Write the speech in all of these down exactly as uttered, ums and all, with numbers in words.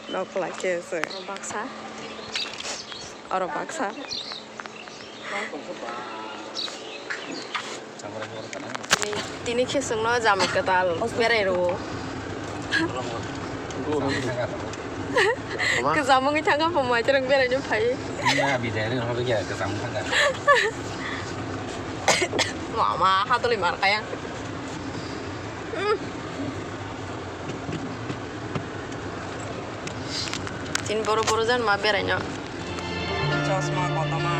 Nok khlai khe se. Baksa. Oro baksa. Tini khesungno jamwi kwtal berai rwo. Kwcham wngwi thangkha, pamai chereng berai no phai. Nya bidai ri horo ya kwcham thangkha. Mama hatoli mar kaya. Tin boro boro jan ma berai no. Chosma kotorma.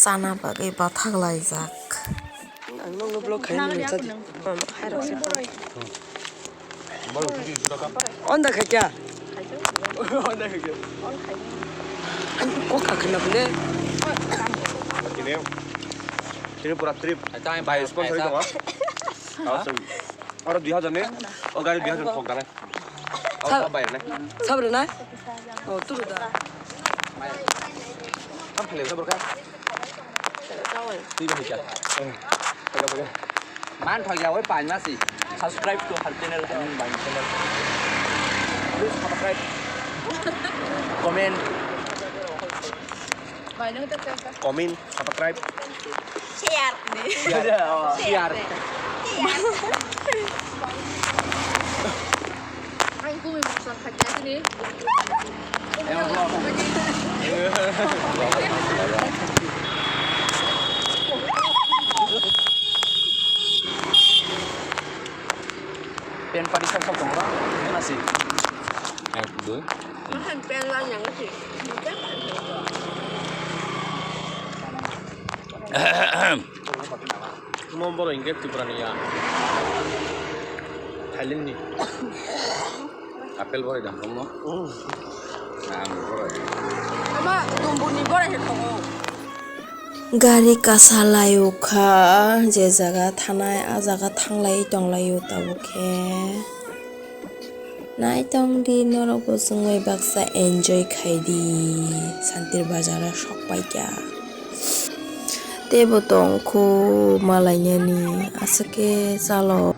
Chana bagwi bathak laijak. Ang nokno vlog khaina nang chadi. Onda khaikya? Onda khaikya? Kok khakhna bole? Ini, ini pura trip. Bai sponsor itu, ha? Oro dui hajar ni, o gari dui hajar thok dane. Sa-, bai ne? Sabre na? O, turu da. Tam phale sabur ka. Tui ba hika. Man thok ya, oi, pai ma si. Subscribe to her channel, I mean, my channel. Please subscribe. Comment. Comment, subscribe. Share. Share. Oh, share. Share. Ang kumi moksan khaja sini. Pen pari sak sak tongo, mana si? Ek, dui. Mahan pen lang yang si. Mo borok hinkhe Tripura ni ya. Thailand ni. Apple borai dam tongmo. Na ang borai. Ama dumbuni borai he tongo. Gari kasa lai o kha, je jaga thanai a jaga thanglai tonglai o tabuk khe. Naitong di norok bo chwng bai baksa enjoy khai di, Santir Bazar o sok pai kha. Tei bo tong kho malainani aswk khe chalo.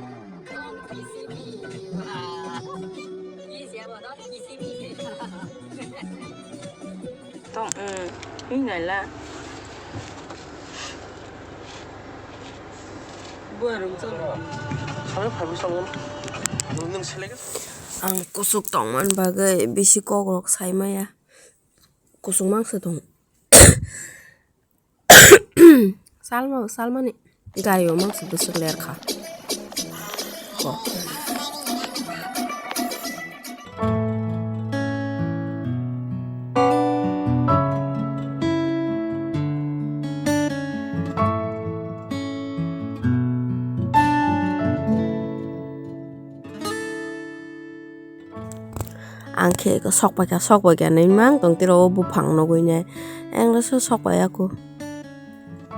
Tong, eh, ini nai la. Buarung tong. Sabe phabu sango. Nung selek. Ang kusuk tongman bagwi bisi kokrok sai maya. Kusuk mangsa tong. Salma, salmani gari o mangsa bwswk ler kha. Ko. Ang khe sok paikha, sok paikha hinwi mang tong tiro o buphang nugwi nai. Ang rw se sok pai ya kho.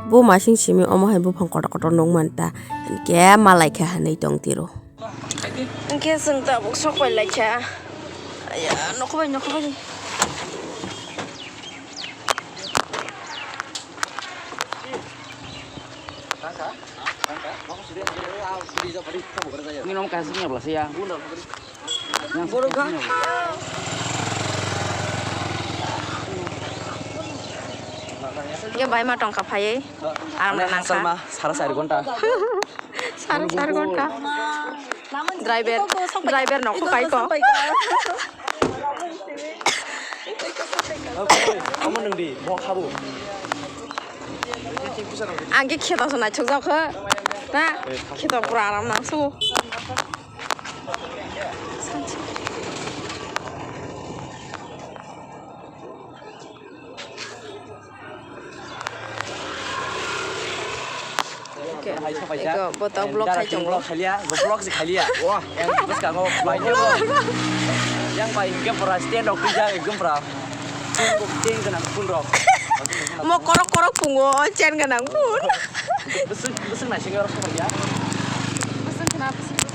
Bo masing simi omo hai buphang kotor kotor nukmanta. Hinkhe malai khe hinwi tong tiro. Hinkhe chwng tabuk sok pai lai kha. Aya, nokho bai, nokho bai. Nini nom kaisa sini apa sih ya? Yang borok kha. Ye bai ma tongkha phaiwi. Aram na nangkha. Sara sari gonta. Sara sari gonta. Driver, driver nokho kai ko. Omo nung di, bo khabo. Ang khe kheto se naithok jak kho. Na? Kheto pura aram nang su. Eko, bo to vlog khai tongo. Vlog khailia, bo vlog se khailia. Wah, yang bwskango bai. Yang bai hinkhe pura stand rok twijak ekdom pura. Chain gwnang phone rok. Mo korok korok pungo, chain gwnang phone. Bwswk, bwswk naisingwi oro sokya. Bwswk khna,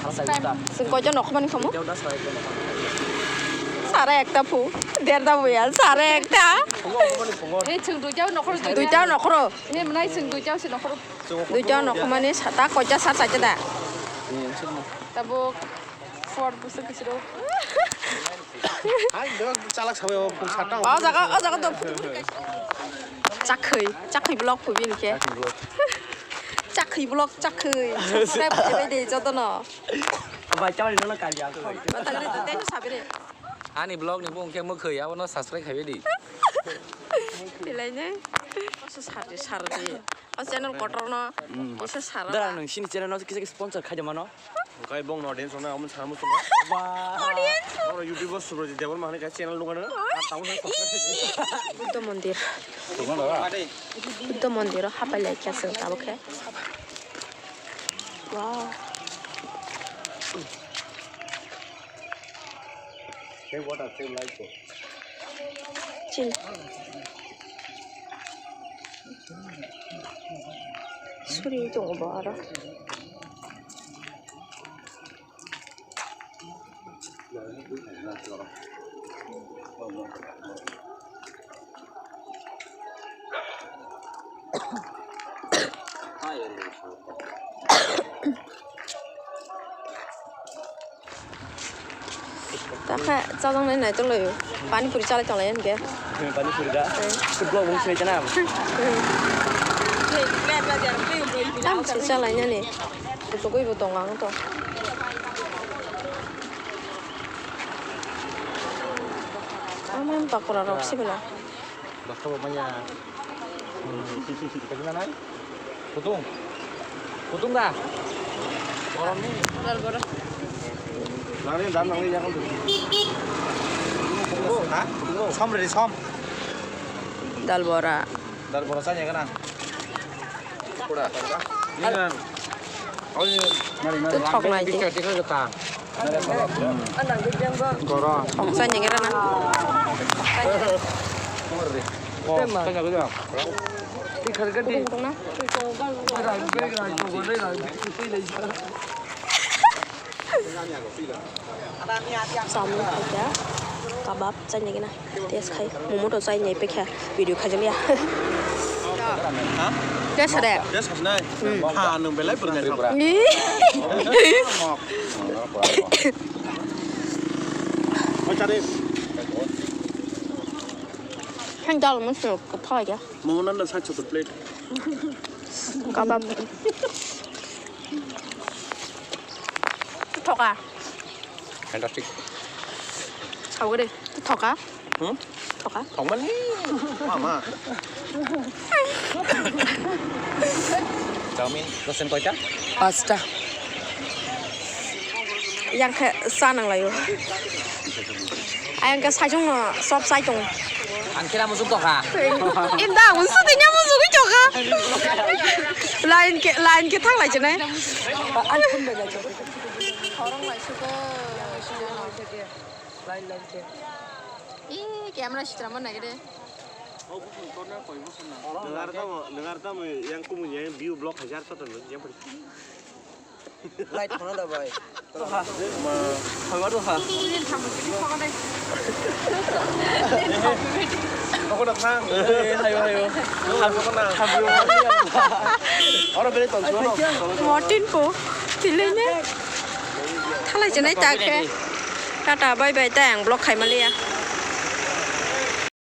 bwswk. Chwng koijon nokho mani khamu? Sal Sare ekta phu, derda buya, sare ekta. He chwng duita nokhoro, duita nokhoro. He mwnai chwng duita se nokhoro. Duita nokhormani sata koita sar saita da. Tabuk for busu kisiro. Hai, do chalak sabai o phung sata. O jaga, o jaga do. Chakhwi, chakhwi vlog phubi hinkhe. Chakhwi vlog, chakhwi. Subscribe khabai de jotono. Bai, chawai nono kaliya. Matagri to tei sabire. Ani vlog ni bung khe mwkhwi, abono subscribe khaibai di. Belai ne. Asa sardi, sardi. O channel kotor no. Isa sara. Dara nang sini channel no kisa kisa sponsor khaide mano. Kai bong no audience no amun sana musu. Ba. Audience. Oro YouTube o Subrajit Debbarma hani kai channel nungana. Buddha mondir. Buddha mondir o hapai lai kya sing tabo khe. Wow. Chill. Suri tongo bo aro. Takhe chajaknai naitok laio. Pani puri chalai tonglai hinkhe. Pani puri da? Food vlog bo sinai chana. Tam se chalai nani. Kusugui bo tongo ang to. Ang pakora rok sibila. Baksa bo manya. Kajima nai? Kutung. Kutung da? Borok ni. Dal bora. Nangni dam nangni yakon tu. Ha? Som ready som. Dal bora. Dal bora sa nyaga na. Kuda. Ni na. Tu thok nai di. Thok sa nyengera na. Samung khaikha, kabab chai nai gana. Test khai, momo to chai nai pekha, video khai jaliya. Ha? Test hade. Test hade. Hmm. Ha, nung belai pernah. Ni. Oh, cari. Hang dal mo sio ko pha ya. Momo nan da sa chotu plate. Kabab. Thoka. Fantastic. Saugre. Thoka. Hmm? Thoka. Thokmani. Mama. Chowmin, dosen koita? Pasta. Yang khe sa nang layo. Ayang khe sajung no sop sai tong. Ang khe musuk tokha. Inda, unsu tinya musuk tokha. Line khe, line khe thang lai chenai. Thorong lai suko. Line, line khe. Ih, camera sitra man nai de. Lengar tamo, lengar tamo yang kumu yang view block hajar satu yang. Light khona da bai. Toha. Haiwa toha. Nokona thang. Eh, haiwa, haiwa. Oro bere ton suno. Motin po. Tilene. Thalai chenai ta khe. Tata, bye bye, ta ang block khai maliya.